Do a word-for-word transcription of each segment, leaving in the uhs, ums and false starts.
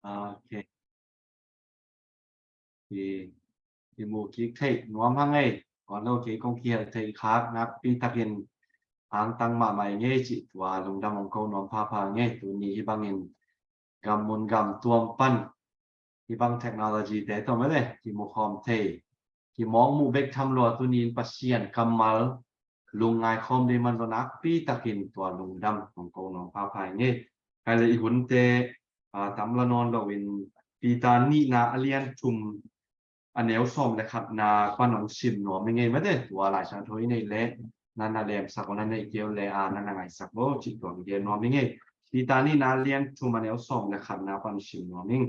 Ok. Ki, ki mu kik theih nuam hang ei. Kong lo kei kong kihel theih khak nakpi takin hangtang mahmah i ngei cih tua lungdam hong ko nuam phapha ngei. Tuni hih bangin gam mun gam tuam pan hih bang technology te tawh mete ki mu khawm thei, ki mawk muh bek tham lua tuni in Pasian kammal lungngai khawm ding man lo nakpi takin tua lungdam hong ko nuam phapha ngei. Kai le i hunte a, tam la nawn loin Peter nihna a lian thum a neu sawm le khatna pan hong sim nuam i ngei mete tua Lai Siangtho i neih le nan a lemsak aw, nan neih kei uh le a nan a ngaisak aw cih tua hong gen nuam i ngei. Peter nihna a lian thum a neu sawm le khatna pan sim nuam ing.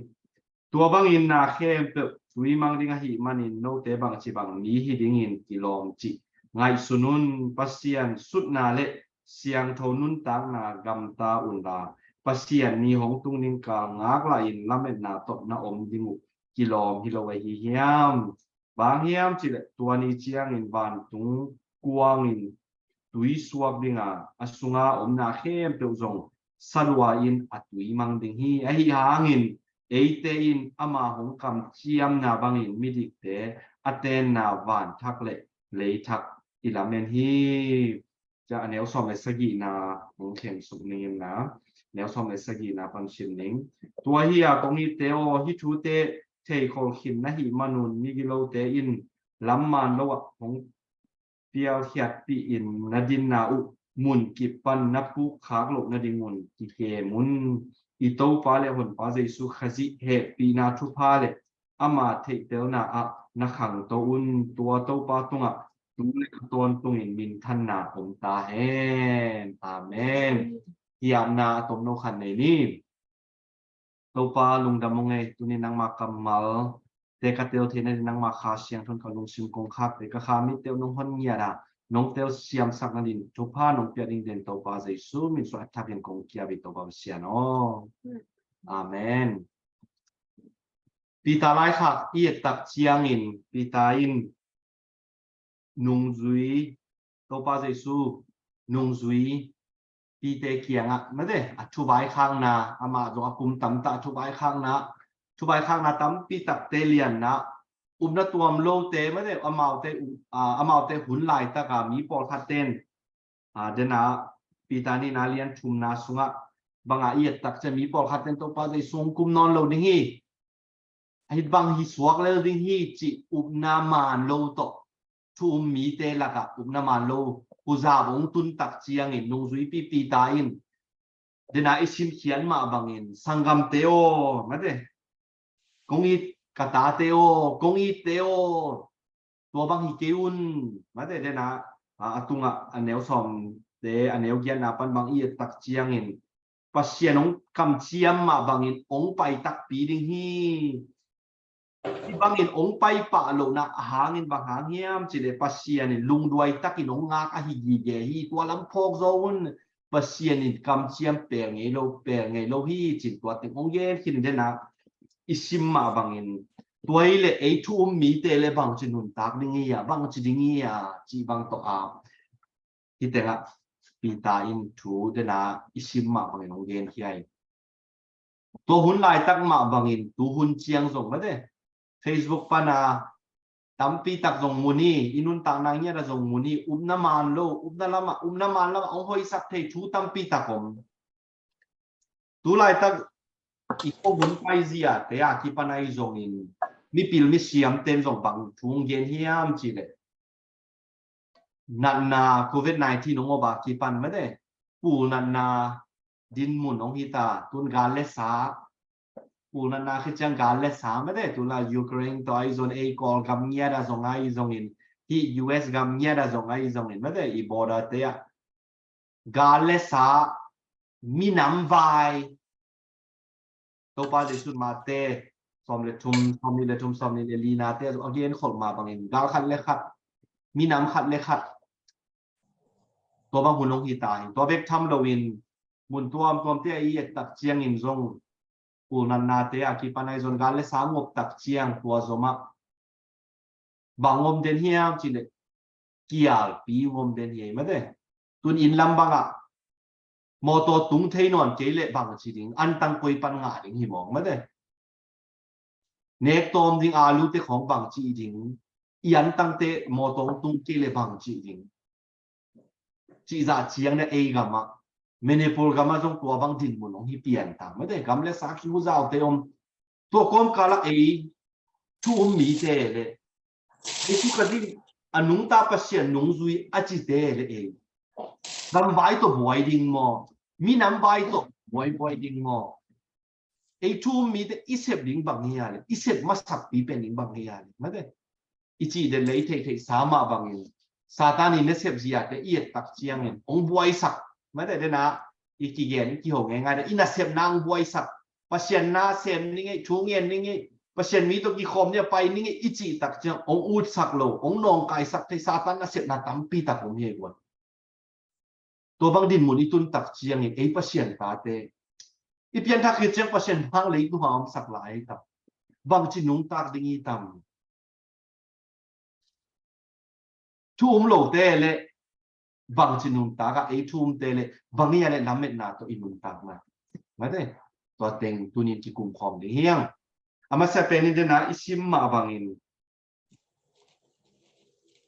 Tua bangin na khempeuh tui mang ding ahih manin note bangci bang mi hi dingin kilawm cih ngaihsun un. Pasian sutna le siangtho nuntakna gamta unla Pasian ni hong tung ding kal ngak lahin lametna tawh na om ding uh kilawm hi lo ahi hiam? Bang hiam cihleh tua ni ciangin vantung kuangin tui suak dinga a sunga omna khempeuh zong salua in a tui mang ding hi. Ahi hangin eite in ama hong kamciamna bangin midikte a tenna vanthak le leithak i lamen hi. Cia a neu sawm le sagihna hong kheng suk ning in na, neu sawm le sagihna pan sim ning. Tua hi a kong itte aw, hih thute theikhol khin na hih manun migilote in lam man lo ah hong pialkhiatpih in na dinna uh mun kip pan na pukkhak loh nadingun kikem un. I Topa le Honpa Jesu Khazih hehpihna thupha le ama theihtelna ah na khangto un. Tua Topa tungah tu le a tawntungin minthanna om ta hen. Amen. Hiamna a tomno khat nei ni. Topa lungdam ung ei, tuni nangma kammal te ka tel theihna ding nangma Kha Siangtho in ka lungsim kong khakte ka kha mitte uh nong hon ngiat a nong telsiamsak nadin thupha nong pia ding den Topa Jesu min suang a thakin kong kiap hi Topa Pasian aw. Amen. Peter laikhak i et tak ciangin Peter in nungzui, Topa Jesu nungzui pite kiangah mate a thuvaikhakna, amah zong a kum tamtah a thuvaikhakna, thuvaikhakna tampi takte lianna, upna tuam lote mate amaute, a, amaute hun laitaka mi pawlkhat ten, a, dena Peter nihna lian thumna sungah banga i et tak ciang mi pawlkhat ten Topa Jesu hong kum nawn lo ding hi. Hih bang hi suak lel ding hi cih upna man lo tawh thu um mite lakah upna man lo kuzap hong tun tak ciangin nungzuipi Peter in dena i simkhiat mah bangin sanggamte aw, mate, kong it ka tate aw, kong itte aw, tua bang hi kei un, mate, dena a, a tungah a neu sawmte a neu giatna pan bang i et tak ciangin Pasian hong kamciam mah bangin hong pai takpi ding hi. Hih bangin hong pai pah lohna a hangin bang hang hiam cihleh Pasian in lungduai takin hong ngak ahi gige hi. Tua lam phawk zaw un. Pasian in kamciam pel ngei lo, pel ngei lo hi cin tua teng hong gen khin dena i sim mah bangin tua hi leh ei thu um mite le bangci nuntak ding hi a, bangci ding hi a, cih bang tawh a hih tengah Peter in thu dena i sim mah bangin hong gen hi ai. Tua hun laitak mah bangin tu hun ciang zong mate Facebook pana tampi tak zong mu ni, i nuntakna ngiat a zong mu ni, upna man lo, upna lama, upna man lama hong hoihsak thei thu tampi tak om. Tu laitak i ko hun paizia te a kipan ahi zongin mipil misiam ten zong bang thu hong gen hiam cihleh natna covid nineteen hong oba kipan mate pul natna dinmun hong hita, tun gal le sa, pul natna khit ciang gal le sa mate, tun la Ukraine tawh ahi zong ei Kawlgam ngiat a zong ahi zongin, hih U S gam ngiat a zong ahi zongin mate i border te ah gal le sa, minam vai, Topa Jesu Mate sawm le thum, sawm nih le thum, sawm nih le lina te a gen kholh mah bangin gal khat le khat, minam khat le khat, tua bang hun hong hi ta hi. Tua bek tham loin mun tuamtuam te a i et tak ciangin zong pul natna te a kipan ahi zong gal le sa ngop tak ciang tua zomah bang om den hiam cihleh kialpi om den hi mate. Tun inn lam bangah mawtaw tung thei nawn kei leh bangci ding, antang koi pan ngah ding hi mawk mate. Nek tawm ding, alu te khawng bang cih ding, i antangte mawtaw tung kei le bang cih ding, cih zah ciang na ei gamah, Manipur gamah zong tua bang dinmun hong hi pian ta. Mate, gam le sa kihuzaute om, tua kawmkalah ei thu um mite le ei thu ka ding a nungta Pasian nungzui a cite le ei gamvai tawh buai ding maw, minam vai tawh buai buai ding maw? Ei thu um mite i sep ding bang hi a le, i sep masakpi pen ding bang hi a le, mate, i cih den le i theihtheihsa mah bangin Satan in nasep ziate i et tak ciangin hong buaisak, mate, dena i kigen i kiho ngeingai dena i nasepna hong buaisak, Pasian na sem ning ei, thu ngen ning ei, Pasian mi tawh kikhawm ning a pai ning ei i cih tak ciang hong utsak lo, hong nawngkaisak thei, Satan nasepna tampi tak om hi ei guai. Tua bang dinmun i tun tak ciangin ei Pasian tate i pianthak khit ciang Pasian hang leitung a omsak lai hi ta. Bangci nungtak ding hi tam? Thu um lote le bangci nungtak a, ei thu umte le bang hi a le lametna tawh i nungtak na? Mate, tua teng tunin kikum khawm ding hi hang. A masa penin dena i sim mah bangin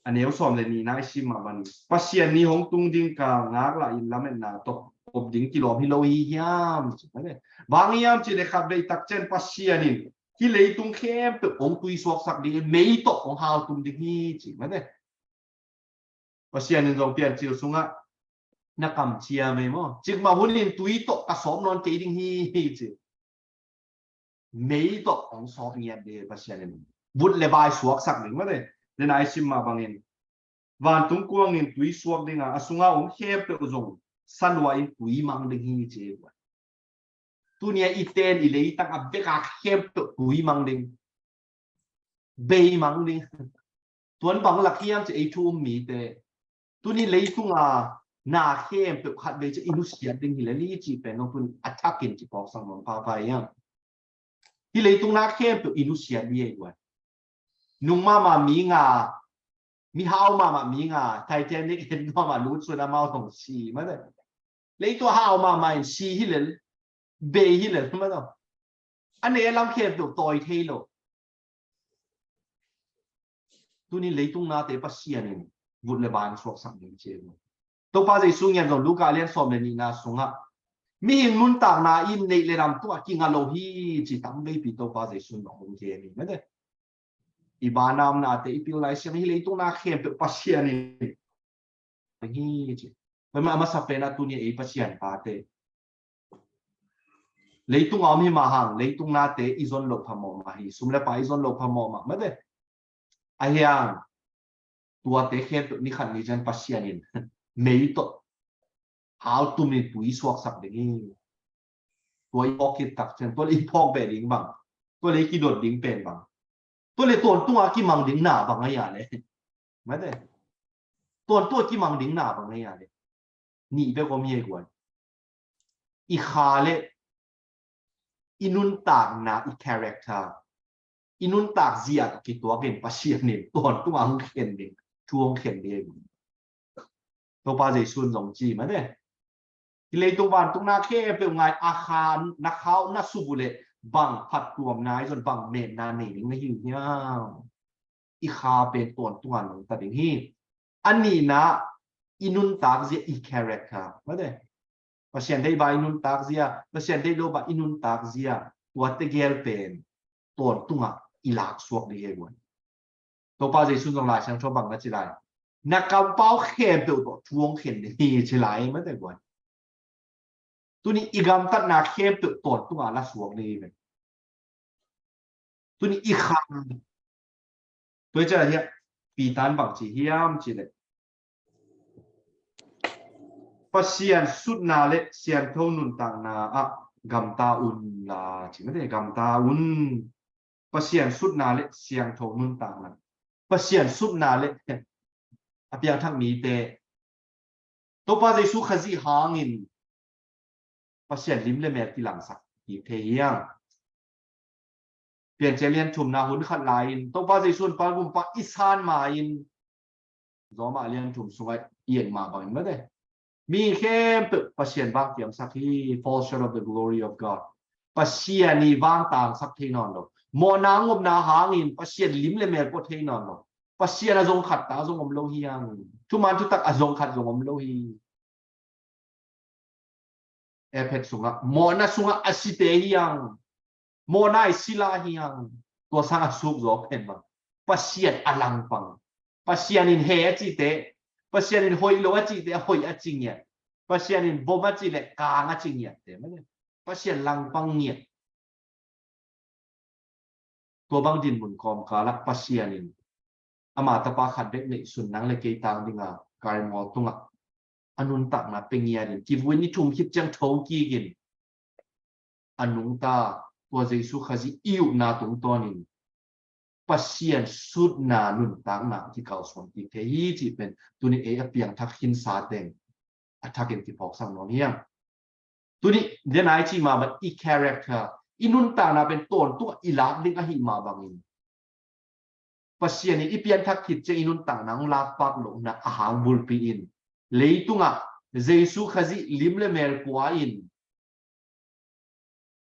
a neu sawm le nihna i sim mah bangin Pasian ni hong tung ding ka ngak lah in lametna tawh kop ding kilawm hi lo hi hiam? Ci, mate. Bang hiam cih le khatvei tak ciang Pasian in hih leitung khempeuh hong tui suaksak ding, mei tawh hong hau tum ding hi ci, mate. Pasian in zong Piancil sungah na kamciam ei maw, cikmah hunin tui tawh ka sawp nawn kei ding hi ci. Mei tawh hong sawp ngiat ding Pasian in, vut le bai suaksak ding, mate. Dena i sim mah bangin vantung kuangin tui suak ding a, a sunga om khempeuh zong salua in tui mang ding hi ci. Tunia i ten i leitang a beka khempeuh tui mang ding, bei mang ding. Tuan bang lak hiam ci, ei thu um mite. Tuni leitunga na khempeuh khatvei ci i nusiat ding hi le li ci pen nong tun a thakin ci pawksak mang papa hiam? Hi leitung na khempeuh i nusiat ding ei guai. Nung mama mi nga, mi hau mama mi nga, Titanic en mama lut sun amau tong si, mate. Leitung hau mama in si hi lel, bei hi lel, mate. A ne lam khempeuh tawi thei lo. Tuni leitung nate Pasian in vut le ban suaksak ding ci. Topa Jesu ngian zong Luka lian sawm le nihna sungah mihing nuntakna in neih le dam tungah kinga lo hi ci tam veipi Topa Jesu in hong gen hi, mate. I banam nate i pil lai siang hi leitung na khempeuh Pasian in hi ci. Pai mah a masa pen a tuni ei Pasian tate leitung a om hi mah hang, leitung nate i zon loh phamawh mah hi, sum le pai i zon loh phamawh mah, mate. A hiang tuate khempeuh ni khat ni ciang Pasian in mei tawh hau tumin tui suaksak ding hi. Tua i phawk khit tak ciang, tua le i phawk beh ding bang, tua le i kidot ding pen bang, tua le tawntunga kimang ding na bang a hia le, mate, tawntunga kimang ding na bang a hia le, nih bek om hi ei guai. I kha le i nuntakna, i character, i nuntak zia tawh kituakin Pasian in tawntunga hong khen ding, thu hong khen ding ei guai. Topa Jesu in zong ci, mate. Hi leitung vantung na khempeuh ngai a, kha na khau na subu le bang phattuamna i zon, bang metna nei ding na hi uh hiam? I kha pen tawntunga nungta ding hi. A nihna i nuntak zia, i character, mate. Pasian deih ba i nuntak zia, Pasian deih lo ba i nuntak zia, tua tegel pen tawntunga i lak suak ding hi ei guai. Topa Jesu zong Lai Siangtho bang na ci lai? Na kampau khempeuh tawh thu hong khen ding hi ci lai, mate guai. Tuni i gamtatna khempeuh tawntunga la suak ding hi ve. Tuni i kha, tua hi ci lai hiam? Peter in bang ci hiam ci le, Pasian sutna le siangtho nuntakna ah gamta un la ci, mate, gamta un. Pasian sutna le siangtho nuntakna. Pasian sutna le a piangthak mite Topa Jesu Khazih hangin Pasian lim le mel kilangsak hi thei hiam? Piancil lian thumna hun khat lai-in Topa Jesu in palgumpa i san ma-in Roma lian thum sungah i et mah bangin mate, mi khempeuh Pasian vang kiamsak hi, fall short of the glory of God. Pasian i vang tangsak thei nawn lo. Mawhna ngopna hangin Pasian lim le mel pua thei nawn lo. Pasian a zong khat ta zong om lo hi hang. Thuman thutak a zong khat zong om lo hi. Efet sungah, mawhna sungah a site hi hang. Mawhna i sila hi hang. Tua sang a suk zaw pen bang, Pasian a langpang. Pasian in he a cite, Pasian in hoih lo a cite, a hoih a ci ngiat. Pasian in bom a ci le kang a ci ngiat te. Pasian langpang ngiat. Tua bang dinmun kawmkalah Pasian in ama tapa khat bek neihsun nang le kei tang dinga kaimawl tungah a nuntakna pe ngiat in, kivui ni thum khit ciang tho kik in, a nungta tua Jesu Khazih i upna tungtawnin Pasian sutna nuntakna kikalsuan kik thei hi cih pen tuni ei a piangthak khinsa teng a thakin kiphawksak nuam hi hang. Tuni denai cih mah bang i character, i nuntakna pen tawntungah i lak ding ahih mah bangin Pasian in i pianthak khit ciang i nuntakna hong lakpak lohna a hang bulpi in leitungah Jesu Khazih lim le mel pua in,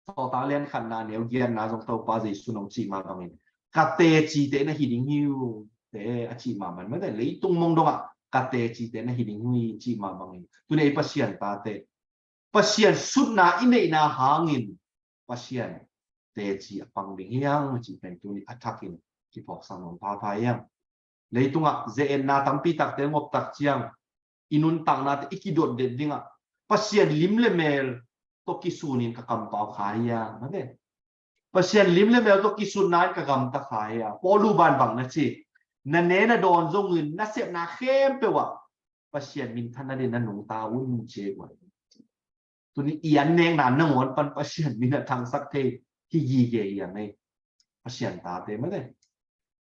Sawltak lian khatna neu giatna zong Topa Jesu nong cih mah bangin ka tecite na hi ding hi uh te a cih mah bang mate, leitung mong dongah ka tecite na hi ding hi cih mah bangin tuni ei Pasian tate Pasian sutna i neihna hangin Pasian teci a pang ding hi hang cih pen tuni a thakin kiphawksak nuam phapha hi hang. Leitungah ze-etna tampi takte ngop tak ciang i nuntaknate i kidot det dingah Pasian lim le mel tawh kisunin ka kampau kha hi hang. Pasian lim le mel tawh kisunna in ka gamta kha hi hang. Paulu bangbang na ci, na ne na dawn zongin na sepna khempeuh ah Pasian minthanna ding na nungta un ci hi guai. Tuni i an nekna nangawn pan Pasian min a thangsak thei hi gige hi a ngei. Pasian tate mate.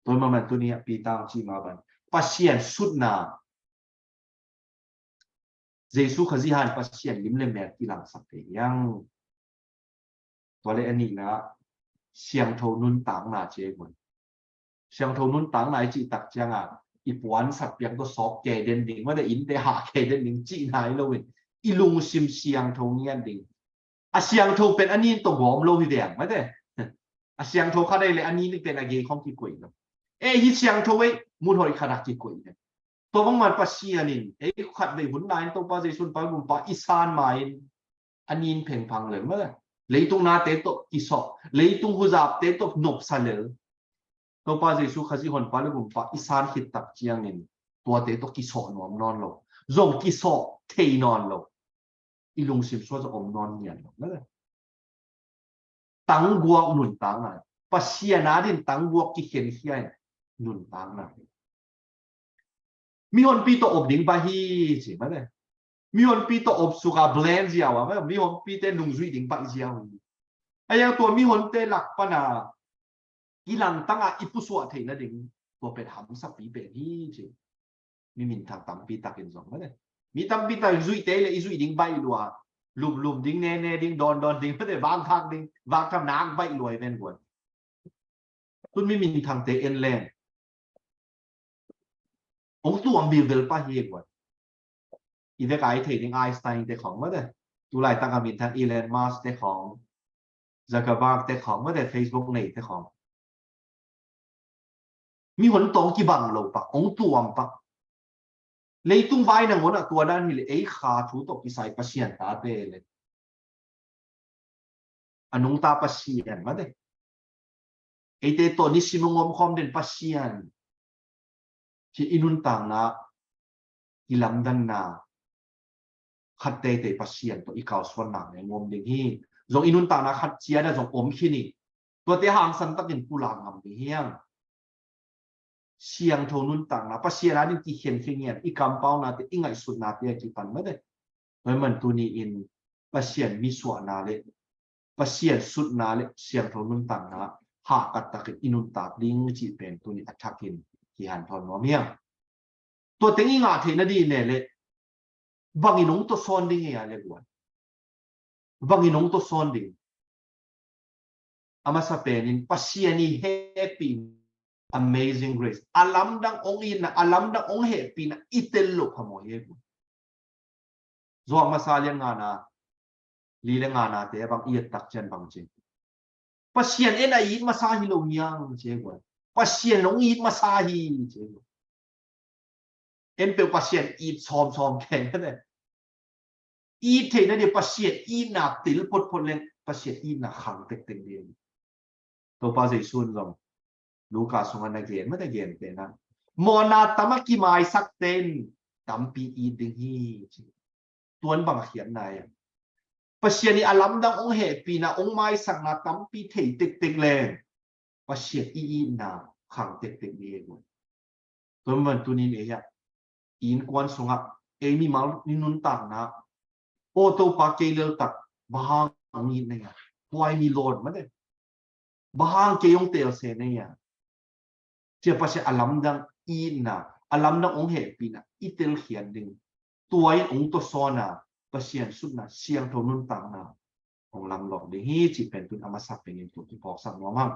Tua mah bang tuni a Peter cih mah bang Pasian sutna Jesu Khazih hang Pasian lim le mel kilangsak thei hi hang. Tua le a nihna siangtho nuntakna ci hi guai. Siangtho nuntakna i cih tak cianga i puan satpiak tawh sawk kei den ding mate, innte hah kei den ding cihna hi loin i lungsim siangtho ngiat ding. A siangtho pen a nin tawh gawm lo hi deng mate. A siangtho khat ei le a nin pen a gei khong kikoih lo. Ei hi siangtho ei mun hoih khat a kikoih hi. Tua bangman Pasian in ei khat vei hun lai in Topa Jesu in palgumpa i san ma in a nin phengphang lel mate. Leitung nate tawh kisawh, leitung huzapte tawh nopsa lel. Topa Jesu Khazih hon palgumpa i san khit tak ciangin tuate tawh kisawh nuam nawn lo. Zong kisawh thei nawn lo. I lungsim suah zong om nawn ngian lo. Tangguak nuntakna. Pasian a din tangguak kikhenkhia in nuntakna. Mihonpi tawh op ding baih hi ci mate. Mihonpi tawh op suka blend ziau a mate, mihonpite nungzui ding baih ziau hi. A yang tua mihonte lak pana kilangtanga i pusuah theih nading tua pen hamsapi pen hi ci. Mi minthang tampi takin zong mate. Mi tampi takin zuihte le i zuih ding baih lua. Luplup ding, nene ding, dawndawn ding mate, vangthak ding, vangtham nak baih lua i ven guan. Tun mi minthangte en leng ong tuam bilbel pah hi guan. I vek ai thei ding Einstein te khong mate. Tulai taka minthang Elon Musk te khong, Zuckerberg te khong mate, Facebook nei te khong. Mihon tawng kibang lo pah, ong tuam pah. Leitung vai nangawn a tua dan hi le ei kha thu tawh kisai Pasian tate le a nungta Pasian mate. Eite tawh nisim a ngom khawm den Pasian. Ci i nuntakna, i lamdanna, khat teitei Pasian tawh i kalsuanna ngom ding hi. Zong i nuntakna khat ciana zong om khin hi. Tuate hangsan takin pulak ngam ding hi hang. Siangtho nuntakna, Pasian a din kikhen khe ngian, i kampaunate, i ngaihsutnate a kipan mate. Tua man tuni in Pasian misuahna le Pasian sutna le siangtho nuntakna hahkat takin i nuntak ding cih pen tuni a thakin kihanthawn nuam hiam? Tua teng i ngah theih nading le le bangin ong tawsawn ding hi a le guan. Bangin ong tawsawn ding. A masa penin Pasian i hehpih, amazing grace. A lamdang ong itna, a lamdang ong hehpihna i tel loh phamawh hi a guan. Zuak masa lian ngana, li le nganate bang i et tak cian bang cin. Pasian en a it masa hi lo niang, ci e guai. Pasian hong it masa hi, ci e guai. En peuh Pasian it sawmsawm keng ka te. It theihna ding Pasian itna til photphot leng Pasian itna khang tektek ding. Topa Jesu in zong Luka sungah na gen, mah na gen te na. Mawhna tam a kimaisak ten tampi it ding hi, ci. Tuan bang a khiatna ia. Pasian i a lamdang hong hehpihna, hong maisakna tampi thei tektek leng Pasian i itna khang tektek ding hi. Tua man tunin ei hiah i innkuan sungah ei mimal i nuntakna, aw Topa kei leltak bang hang hong it na ia, why me Lord, mah te. Bang hang kei hong teel se na ia. Cia Pasian a lamdang itna, a lamdang hong hehpihna i telkhiat ding. Tua in hong tawsawn a, Pasian sutna, siangtho nuntakna hong lamlawh ding hi, cih pen tun a masa penin tun kiphawksak nuam hang.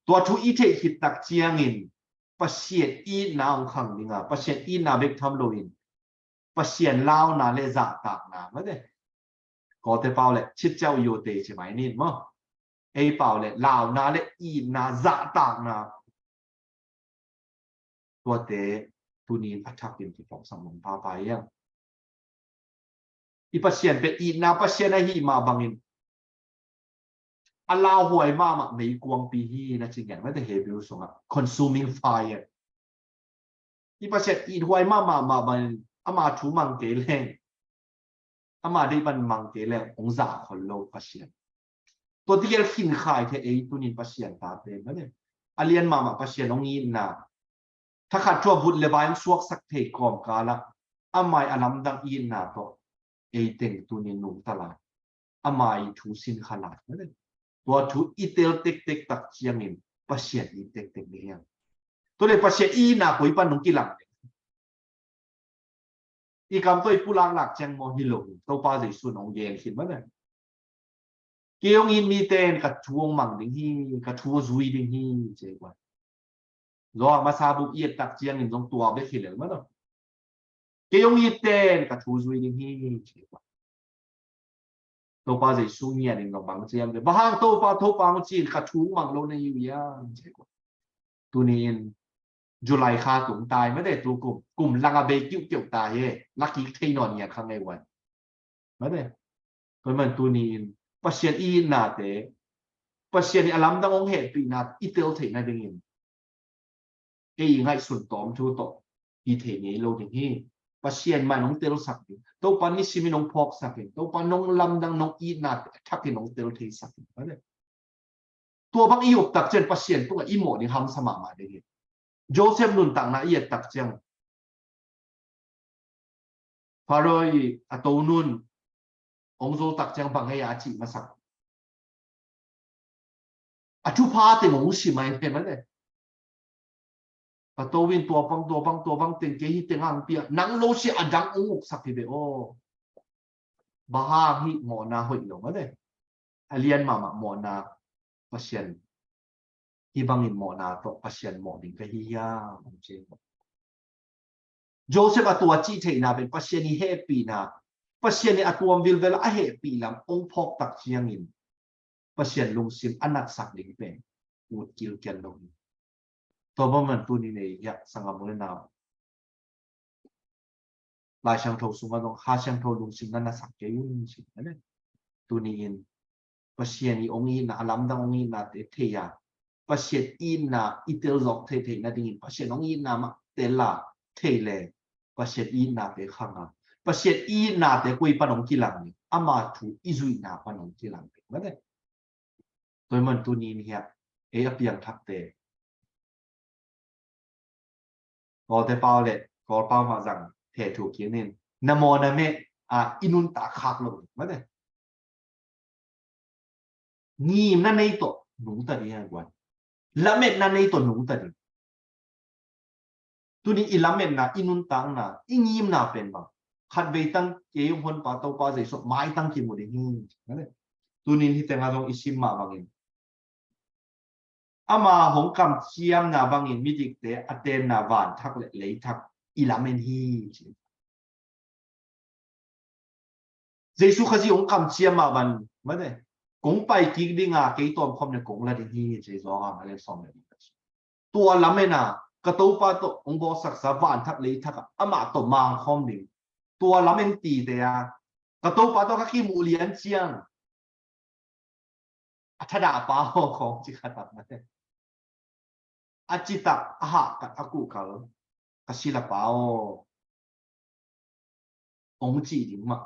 Tua thu i theih khit tak ciangin Pasian itna hong khang ding a, Pasian itna bek tham loin Pasian launa le zahtakna, mah te. Kawlte pau le citciau yote ci mai nin maw. Ei pau le launa le itna, zahtakna. Tuate tunin a thakin kiphawksak nuam papa ia. I Pasian pen itna Pasian ahih mah bangin a lauhuai mahmah meikuangpi hi, na ci ngiat mah te, Hebrew sungah consuming fire. I Pasian ithuai mahmah mah bangin ama thu mang kei leng, ama deih pan mang kei leng hong zah khol lo Pasian. Tua tegel khinkhai thei ei tunin Pasian tate, mah te. A lian mahmah Pasian hong itna, thakhat thu a vut le vai hong suaksak thei kawmkal ah ama i a lamdang itna tawh ei teng tunin nungta lai. Ama i thu sin kha lai, mah te. Tua thu i tel tektek tak ciangin Pasian it tektek ding hiam? Tua le Pasian itna koi pan hong kilang ding? I kam tawh i pulak lak ciang maw? Hi lo. Topa Jesu in hong gen khin mah na. Kei hong it mite in ka thu hong mang ding hi, ka thu hong zui ding hi, ci e guai. Zawh a masa buk i et tak ciangin zong tua bek hi lel mah na. Kei hong itte in ka thu zui ding hi, ci e guai. Topa Jesu ngiat in zong bang ci hiam cih leh, bang hang Topa, Topa hong ci in ka thu mang lo na hi uh hiam, ci e guai. Tuni in July kha tung tai mah te, tu kum, kum lang a bei kiuhkiuh tai e, la kik thei nawn ngiat kha ngei guai. Mah te. Tua man tuni in Pasian i itnate, Pasian i a lamdang hong hehpihna i tel theih nadingin ei i ngaihsun tawm thu tawh hi thei ngei lo ding hi. Pasian mah in hong telsak ding. Topa nisim in hong phawksak in. Topa nong lamdang nong itnate a thakin hong tel theisak in. Mah te. Tua bang i up tak ciang Pasian tungah i mawh ding hamsa mahmah ding hi. Joseph nuntakna i et tak ciang, Pharaoh i a tonun hong zol tak ciang bang ei a cih masak. A thupha teng hong sim a in he mah le. Ka to in tua bang, tua bang, tua bang teng kei hi teng hong pia. Nang lo sia a dang hong uksak hi ve aw. Bang hang hih mawhna hoih lo mah le. A lian mahmah mawhna Pasian. Hih bangin mawhna tawh Pasian mawh ding ka hi hiam, hong ci. Joseph a tua cih theihna pen Pasian i hehpihna, Pasian i a tuam vilvel a hehpih lam hong phawk tak ciangin Pasian lungsim a natsak ding pen ut kilkial lo hi. Tua bang man tuni nei hiah sanggam u le nau, Lai Siangtho sungah zong Kha Siangtho lungsim na natsak kei un ci. Tuni in Pasian i hong itna, a lamdang hong itnate thei a, Pasian itna i tel zawk thei theih nadingin Pasian hong itna mah tel a thei le Pasian itnate khang a, Pasian itnate koi pan hong kilang ding, ama thu i zuihna pan hong kilang ding. Mah te. Tua man tuni in hiah ei a piangthakte, Kawlte pau le Kawlpau mah zang theh thu kinin na mawh na meh a i nuntak khak lo mah te. Ngimna nei tawh nungta ding a guan. Lametna nei tawh nungta ding. Tuni i lametna, i nuntakna, i ngimna pen bang, khatvei tang kei hong honpa Topa Jesu maitang kimu ding hi. Tuni in hih tengah zong i sim mah bangin, ama hong kamciamna bangin midikte a tenna van thak le lei thak i lamen hi ci. Jesu Khazih hong kamciam mah bang, mah te, hong pai kik ding a, kei tawmkhawm ne kong la ding hi, ci zaw a, a le sawm le nih. Tua lamen a ka Topa tawh hong bawlsaksa vanthak leithak ah amah tawh mangkhawm ding. Tua lamen tite a ka Topa tawh ka kimuh lian ciang a thadah pa aw khawng ci khat a mate. A citak a hahkat a kuhkal ka sila pa aw hong cih ding mah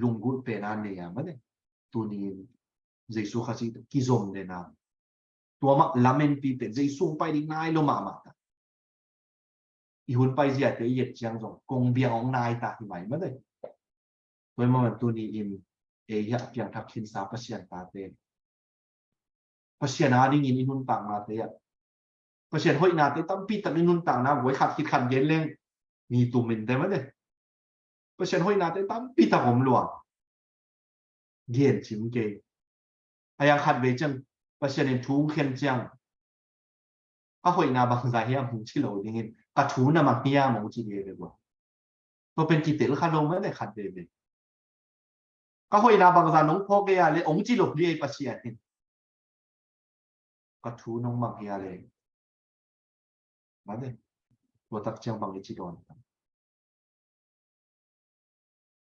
lunggulh pen a nei a mate. Tuni in Jesu Khazih tawh kizom den a, tua mah lamen pi pen Jesu hong pai ding nai lo mahmah ta. I hun pai ziate i et ciang zong kong biang hong nai ta hi mai mate. Tua mah tuni in ei hiah piangthak khinsa Pasian tate, Pasian a dingin i nuntaknate ah, Pasian hoihnate tampi tak i nuntakna guai khat khit khat gen leng mi tumin te mate. Pasian hoihnate tampi tak om lua. Gen cim kei. A yang khat vei ciang Pasian in thu hong khen ciang ka hoihna bangza hiam hong ci lo dingin ka thu na mang hiam hong ci ding ve gua. Tua pen kitel kha lo mate khat veve. Ka hoihna bangza nong phawk ei a le hong ci lo ding ei Pasian in. Ka thu nong mang hi a le mate. Tua tak ciang bang i ci dawn.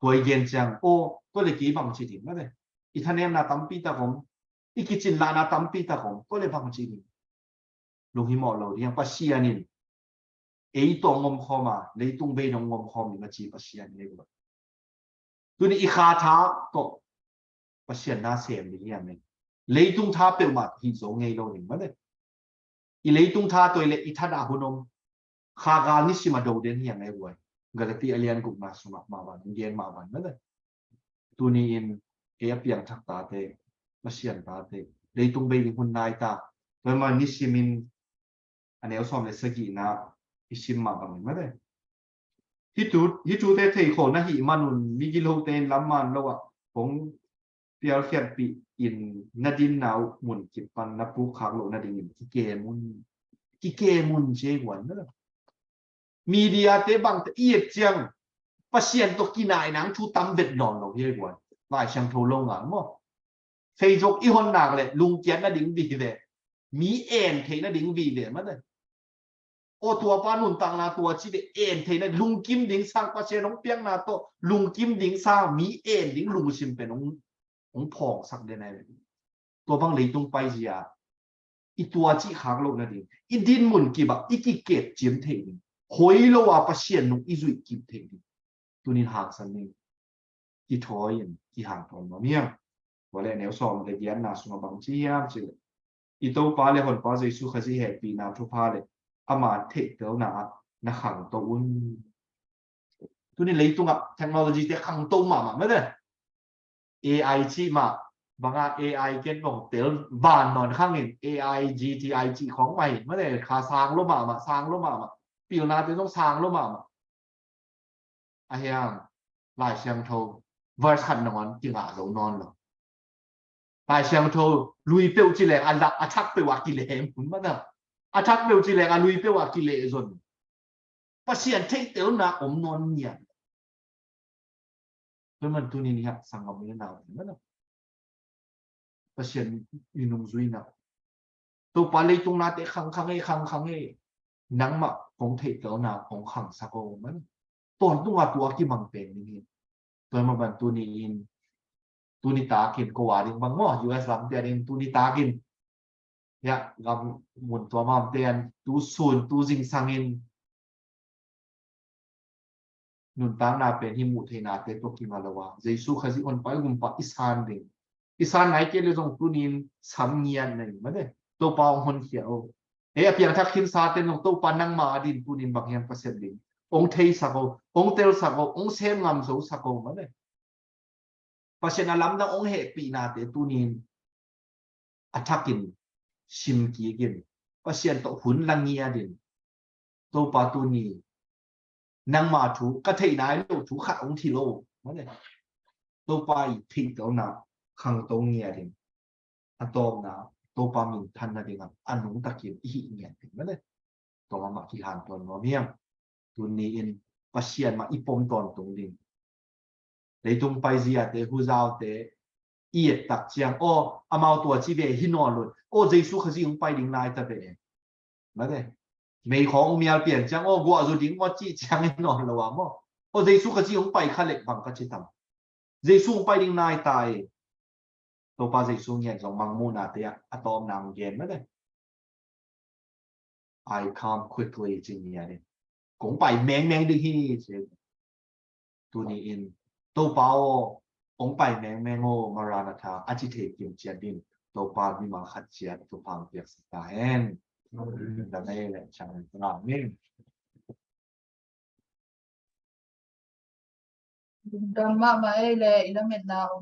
Tua i gen ciang aw tua le kei bang ci ding mate. I thanemna tampi tak om, i kicin lahna tampi tak om, tua le bang ci ding. Lunghimawh lo ding Pasian in ei tawh ngomkhawm a, leitung bei nong ngomkhawm ding a ci Pasian in ei lo. Tuni i kha tha tawh Pasian na sem ding hiam ei. Leitung tha peuhmah hi zo ngei lo ding mate. I leitung tha tawh i le i thadah hun om. Kha gal nisim a do den hiam ei guai. Galati a lian gukna sungah mah van gen mah van mate. Tuni in ei a piangthak tate, Pasian tate, leitung bei ding hun nai ta. Tua mah nisimin a neu sawm le sagihna i sim mah bangin mate. Hi tu, hi tute theikhawh na hih manun migilote in lam man lo ah hong pialkhiatpih in na dinna uh mun kip pan na pukkhak loh nadingin kikem un. Kikem un ci ei guan mate. Media te bangte i et ciang Pasian tawh kinaina thu tam vet nawn lo hi ei guan. Lai Siangtho lo ngal maw. Facebook i hon nak le lungkiat nading vive. Mi en thei nading vive mate. Aw tua pa nuntakna tua ci le en theina lungkim ding sang Pasian hong piakna tawh lungkim ding sang mi en ding lungsim pen hong, hong phawngsak den ai. Tua bang leitung paizia i tua cih khak loh nading i dinmun kibah i kikep ciam theih ding hoi lo a Pasian nung i zuih kim theih ding. Tunin hangsan ning kithawi in kihangtawn nuam hiam? Tua le neu sawm le giatna sungah bang ci hiam ci le i Topa le Honpa Jesu Khazih hehpihna thupha le ama theihtelna ah na khangto un. Tuni leitungah technology te khangto mahmah mate. A I cih mah banga A I ken bong tel van nawn khangin A I G T I cih khawng mah hi mate. Kha sang lo mahmah, sang lo mahmah. Pilna te zong sang lo mahmah. A hiang Lai Siangtho verse khat nangawn kingah zo nawn lo. Lai Siangtho lui peuh ci leng a lak a thak peuh a kileh mun mana. A thak peuh ci leng a lui peuh a kileh zon. Pasian theihtelna om nawn niam. Tua man tunin hiah sanggam le nau mana. Pasian i nungzuina. Topa leitung nate khangkhang ei, khangkhang ei. Nangmah kong theihtelna kong khangsak aw man. Tawntunga tua kimang pen ding hi. Tua mah ban tuni in, tuni takin ko a ding bang maw, U S lamte a ding tuni takin. Hiah gam mun tua mamte an tu sun, tu zingsangin nuntakna pen hi muh theihnate tua kima lo a Jesu Khazih Honpa i gumpa i san ding. I san nai kei le zong tunin sam ngiat na hi mate. Topa hong honkhia o. Ei a piangthak khinsa ten zong Topa nangma a din tunin bang hiam ka sem ding. Hong theisak o, hong telsak o, hong sem ngam zosak o mate. Pasian a lamdang hong hehpihnate tunin a thakin sim kikin Pasian tawh hun la ngiatin Topa tuni nangma thu ka theih nai lo thu khat hong thi lo mate. Topa i theihtelna khangto ngiatin a tawpna Topa minthanna dingah a nungtakin i hih ngiatin mate. Tua mahmah kihanthawn nuam hiam? Tuni in Pasian mah i pom tawntung ding. Leitung paiziate, huzaute, i et tak ciang, aw, amau tua ci ve hi nawn lo. Aw, Jesu Khazih hong pai ding nai ta ve. Mate. Mei khawng hong mial pian ciang, aw, guah zu ding maw cih ciang hi nawn lo a maw. Aw, Jesu Khazih hong pai kha lek bang ka ci tam. Jesu hong pai ding nai ta e. Topa Jesu ngiat zong mangmuhna te ah a tawpna hong gen mate. "I come quickly," ci ngiat in. "Kong pai mengmeng ding hi," ci. Tuni in, "Topa aw, kong pai mengmeng aw, Maranatha," a ci thei kim ciat ding Topa mimal khat ciat thupha piaksak ta hen. Dam ei le cang ta min. Dam mahmah ei le i lametna